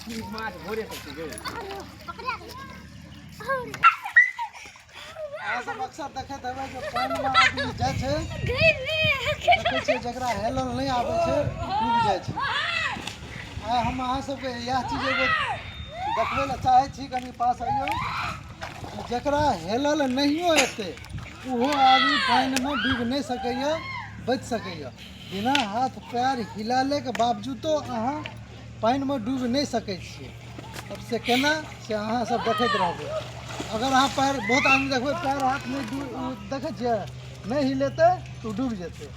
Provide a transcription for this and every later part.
माछ भोरे से छै गै। अहाँ सब अक्सर देखैत हेबै जे पानिमे आदमी जाइ छै, देखै छियै जकरा हेलल नहि आबै छै डूबि जाइ छै। आइ हम अहाँ सबके इएह चीज एगो देखबै लए चाहै छी। कनि पास अइयौ। जकरा हेलल नहियो एतै ओहो आदमी पानिमे डूबि नहि सकैए, बचि सकैए। बिना हाथ पैर हिलालेके बावजूदो अहाँ पानिमे डूबि नहि सकै छियै। अब से केना से अहाँ सब देखैत रहबै। अगर अहाँ पैर, बहुत आदमी देखबै पैर हाथ नहि देखै छियै नहि हिलेतै तऽ ओ डूबि जेतै,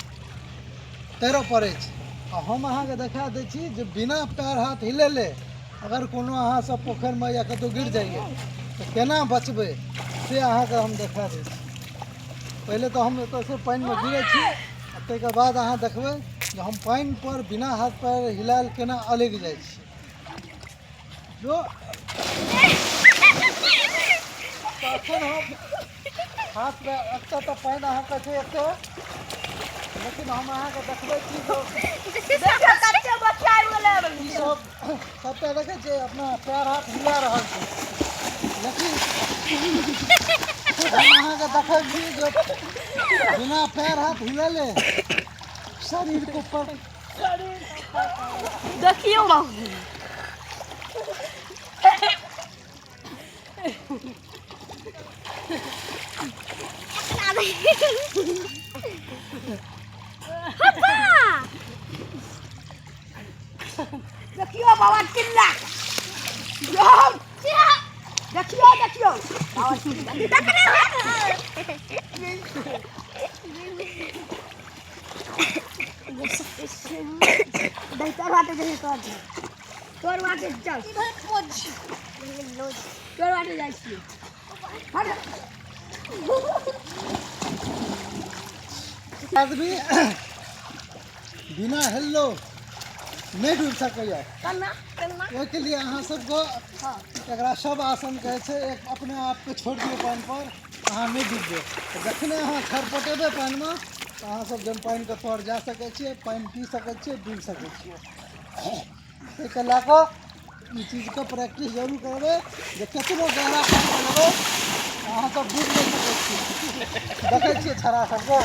तैरऽ पड़ै छै। आ हम अहाँके देखा दै छी जे बिना पैर हाथ हिलेले अगर कोनो अहाँ सब पोखरिमे या कतहु गिर जाइए तऽ केना बचबै से अहाँके हम देखा दै छी। पहिले तऽ हम एतऽसँ पानिमे गिरै छी आ ताहिके बाद अहाँ देखबै जे हम पानिपर बिना हाथ पैर हिलायल केना अलगि जाइ छी। जो तखन हम हाथ पैर, एतऽ तऽ पानि अहाँके छै एते, लेकिन हम अहाँके देखबै छी जे ई सब सबटा देखै छियै अपना पैर हाथ हिला रहल छै, लेकिन हम अहाँके देखै छी जे बिना पैर हाथ हिलेले शरीरके ऊपर देखियौ बाबू। देखियौ बाबा चिल्ला, देखियौ देखियौ बाबा चिल्ला। तोर बाटे जाइ, तोर बाटे चल, तोर बाटे जाइ छियै। आदमी बिना हेललो नहि डूबि सकैए। ओहिके लिए अहाँ सबके एकरा सब आसन कहै छै। एक अपने आपके छोड़ि दियौ पानि पर, अहाँ नहि डूबबै। तऽ जखने अहाँ छरपटेबै पानिमे तऽ अहाँ सब जब पानिके तर जा सकै छियै, पानि पी सकै छियै, डूबि सकै छियै। ताहिके लए कऽ ई चीजके प्रैक्टिस जरूर करबै जे कतबो गहरा पानिमे लेबै अहाँ सब डूबि नहि सकै छियै। देखै छियै छड़ा सबके।